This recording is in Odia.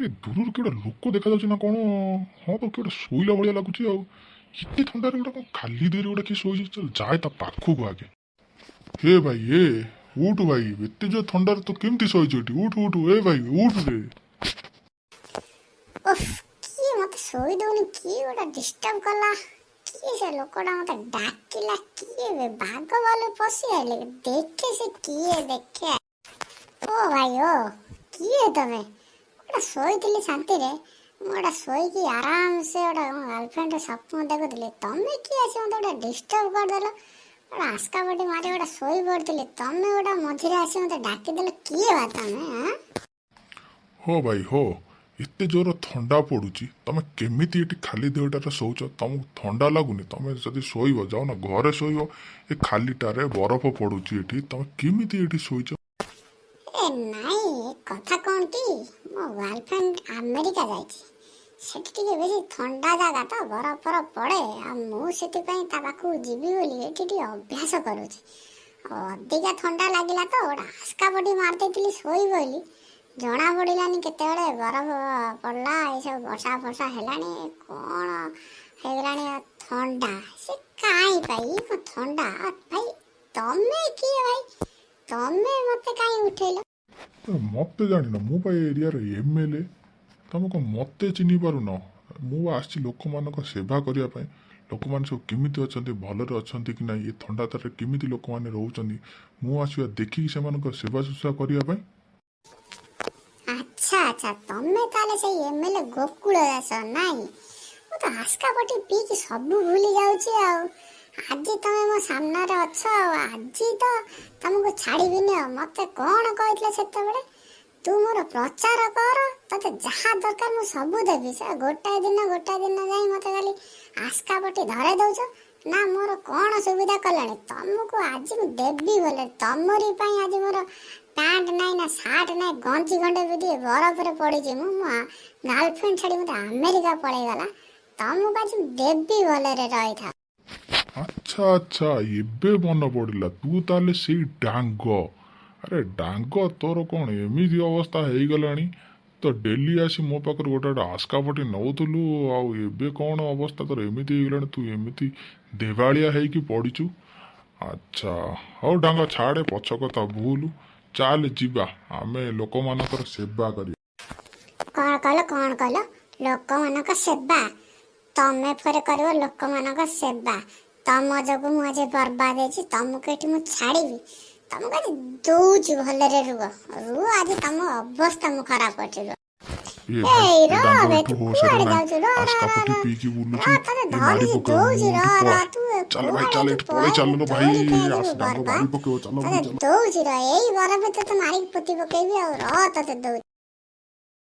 ଏ ଦୂରରୁ କିଏ ଗୋଟେ ଲୋକ ଦେଖାଯାଉଛି ନା କ'ଣ? ହଁ ତ, କିଏ ଗୋଟେ ଶୋଇଲା ଭଳିଆ ଲାଗୁଛି। ଆଉ ଏତେ ଥଣ୍ଡାରେ ଗୋଟେ କ'ଣ ଖାଲି ଦେହରେ ଗୋଟେ କିଏ ଶୋଇଛି? ଚାଲ, ଯାଏ ତା ପାଖକୁ ଆଗେ। ହେ ଭାଇ, ଏ ଉଠୁ ଭାଇ। ଏତେ ଯୋଉ ଥଣ୍ଡାରେ ତୁ କେମିତି ଶୋଇଛୁ ଏଠି? ଉଠୁ ଉଠୁ, ଏ ଭାଇ, ଉଠୁ ରେ। ଓଫ୍, କିଏ ମତେ ଶୋଇ ଦଉନି? କିଏ ଗୋଟେ ଡିଷ୍ଟର୍ବ କଲା? କିଏ ସେ ଲୋକଟା ମତେ ଡାକିଲା? କିଏ ବେ? ବାଘ ଭାଲୁ ପଶି ଆଇଲେ? ଦେଖେ ସେ କିଏ, ଦେଖେ। ଓ ଭାଇ, ଓ, କିଏ ତମେ? ଗୋଟେ ଶୋଇଥିଲି ଶାନ୍ତିରେ ମୁଁ, ଗୋଟେ ଶୋଇକି ଆରାମସେ ଗୋଟେ ମୋ ଗାର୍ଲଫ୍ରେଣ୍ଡ ସ୍ୱପ୍ନ ଦେଖୁଥିଲି। ତମେ କିଏ ଆସି ମତେ ଗୋଟେ ଡିଷ୍ଟର୍ବ କରିଦେଲ? ଗୋଟେ ଆସ୍କା ପଟି ମାରି ଗୋଟେ ଶୋଇ ପଡ଼ିଥିଲି, ତମେ ଗୋଟେ ମଝିରେ ଆସି ମତେ ଡାକିଦେଲ। କିଏ ବା ତମେ, ଆଁ? ହୋ ଭାଇ ହୋ, ଏତେ ଜୋର ଥଣ୍ଡା ପଡୁଛି, ତମେ କେମିତି ଏଠି ଖାଲି ଦେହଟାରେ ଶୋଉଛ? ତମକୁ ଥଣ୍ଡା ଲାଗୁନି? ତମେ ଯଦି ଶୋଇବ, ଯାଉନ ଘରେ ଶୋଇବ। ଏ ଖାଲିଟାରେ ବରଫ ପଡୁଛି ଏଠି, ତମେ କେମିତି ଏଠି ଶୋଇଛ? ଏ ନାଇଁ, ଏ କଥା କ'ଣ କି, ମୋ ଗାର୍ଲଫ୍ରେଣ୍ଡ ଆମେରିକା ଯାଇଛି। ସେଠି ଟିକେ ବେଶୀ ଥଣ୍ଡା ଜାଗା ତ, ବରଫ ଫରଫ ପଡ଼େ। ଆଉ ମୁଁ ସେଥିପାଇଁ ତା ପାଖକୁ ଯିବି ବୋଲି ଏଠି ଟିକେ ଅଭ୍ୟାସ କରୁଛି। ଆଉ ଅଧିକା ଥଣ୍ଡା ଲାଗିଲା ତ ଗୋଟେ ଆସ୍କା ପଟି ମାରିଦେଇଥିଲି, ଶୋଇ ପଇଲି, ଜଣା ପଡ଼ିଲାନି କେତେବେଳେ ବରଫ ପଡ଼ିଲା। ଏସବୁ ବର୍ଷା ଫର୍ଷା ହେଲାଣି, କ'ଣ ହେଇଗଲାଣି ଥଣ୍ଡା। ସେ କାଇଁ ଭାଇ, କ'ଣ ଥଣ୍ଡା? ଆଉ ଭାଇ, ତମେ କିଏ ଭାଇ? ତମେ ମତେ କାଇଁ ଉଠେଇଲ? ମତେ ଜାଣିନ? ମୁଁ ପା ଏ ଏରିଆର ଏମଏଲଏ। ତମେ କ'ଣ ମତେ ଚିହ୍ନି ପାରୁନ? ମୁଁ ଆସିଛି ଲୋକମାନଙ୍କ ସେବା କରିବା ପାଇଁ। ଲୋକମାନେ ସବୁ କେମିତି ଅଛନ୍ତି, ଭଲରେ ଅଛନ୍ତି କି ନାହିଁ, ଏ ଥଣ୍ଡା ତାରରେ କେମିତି ଲୋକମାନେ ରହୁଛନ୍ତି, ମୁଁ ଆସିବା ଦେଖିକି ସେମାନଙ୍କ ସେବା ଶୁଶ୍ରୂଷା କରିବା ପାଇଁ। ଆଚ୍ଛା, ତମେ ତାହେଲେ ସେଇ ଏମଏଲଏ ଗୋକୁଳ ଦାସ ନାଇଁ? ମୁଁ ତ ଆସ୍କା ପଟି ପିଇକି ସବୁ ଭୁଲି ଯାଉଛି। ଆଉ ଆଜି ତମେ ମୋ ସାମ୍ନାରେ ଅଛ, ଆଉ ଆଜି ତ ତମକୁ ଛାଡ଼ିବିନି। ଆଉ ମତେ କ'ଣ କହିଥିଲେ ସେତେବେଳେ? ତୁ ମୋର ପ୍ରଚାର କର, ତତେ ଯାହା ଦରକାର ମୁଁ ସବୁ ଦେବି। ସେ ଗୋଟାଏ ଦିନ ଯାଇ ମତେ ଖାଲି ଆସ୍କା ପଟି ଧରେଇ ଦଉଛ ନା, ମୋର କ'ଣ ସୁବିଧା କଲାଣି? ତମକୁ ଆଜି ମୁଁ ଦେବି ବୋଲେ। ତମରି ପାଇଁ ଆଜି ମୋର ପ୍ୟାଣ୍ଟ ନାହିଁ ନା ସାର୍ଟ ନାହିଁ, ଗଞ୍ଜି ଖଣ୍ଡେ ବି ଟିକେ ବରଫରେ ପଡ଼ିଛି। ମୁଁ ମୋ ଗାର୍ଲଫ୍ରେଣ୍ଡ ଛାଡ଼ି ମୋତେ ଆମେରିକା ପଳେଇଗଲା। ତମକୁ ଆଜି ମୁଁ ଦେବି ଭଲରେ, ରହିଥା। ଆଚ୍ଛା, ଏବେ ମନେ ପଡ଼ିଲା। ତୁ ତାହେଲେ ସେଇ ଡାଙ୍ଗ। ଆରେ ଡାଙ୍ଗ, ତୋର କ'ଣ ଏମିତି ଅବସ୍ଥା ହେଇଗଲାଣି? ତ ଡେଲି ଆସି ମୋ ପାଖରୁ ଗୋଟେ ଗୋଟେ ଆସ୍କା ପଟି ନଉଥିଲୁ, ଆଉ ଏବେ କ'ଣ ଅବସ୍ଥା ତୋର ଏମିତି ହେଇଗଲାଣି? ତୁ ଏମିତି ଦେବାଳିଆ ହେଇକି ପଡ଼ିଛୁ। ଆଚ୍ଛା ହଉ ଡାଙ୍ଗ, ଛାଡ଼େ, ପଛ କଥା ଭୁଲ। ଚାଲ ଯିବା, ଆମେ ଲୋକମାନଙ୍କର ସେବା କରିବା। କ'ଣ କହିଲ? କ'ଣ କହିଲ? ଲୋକମାନଙ୍କ ସେବା? ତମେ ଫେରେ କରିବ ଲୋକମାନଙ୍କ ସେବା? ତମ ଯୋଗୁ ମୁଁ ଆଜି ବର୍ବାଦ ହେଇଛି। ତମକୁ ଏଠି ମୁଁ ଛାଡ଼ିବି? ତମକୁ ଆଜି ଦଉଛି, ଭଲରେ ରୁହ ରୁହ। ଆଜି ତମ ଅବସ୍ଥା ମୁଁ ଖରାପ କରିଛି, ରୁହ। ଏ ଭାଇ, ଏଇ ଏ ର ଡାଙ୍ଗ, ବେ, ଏଠୁ ତୁ ହୋସରେ କୁଆଡେ ନାହିଁ। ଯାଉଛୁ? ର ର ଆସ୍କା ର ପଟି ର ପିଇକି ର ବୁଲୁଛି, ତତେ ଏ ମାରି ଧରିଛି ପକେଇବ। ଦଉଛି, ମୁଁ ର ଏଠୁ ର ପଳା। ତୁ ଚାଲ ଭାଇ, କୁଆଡେ ଚାଲ, ତୁ ଏଠୁ ପଳେଇ ପଳେଇବୁ ଚାଲୁନ ଭାଇ। ଦୌଡ଼ିକି ଯିବୁ ଆସ ଡାଙ୍ଗ ବର୍ବାଦ। ମାରି ପକେଇବ। ଚାଲ ଭାଇ, ତତେ ଚାଲ। ଦଉଛି ର, ଏଇ ବରଫ ତତେ ମାରିକି ପୋତି ପକେଇବି। ଆଉ ର, ତତେ ଦଉଛି।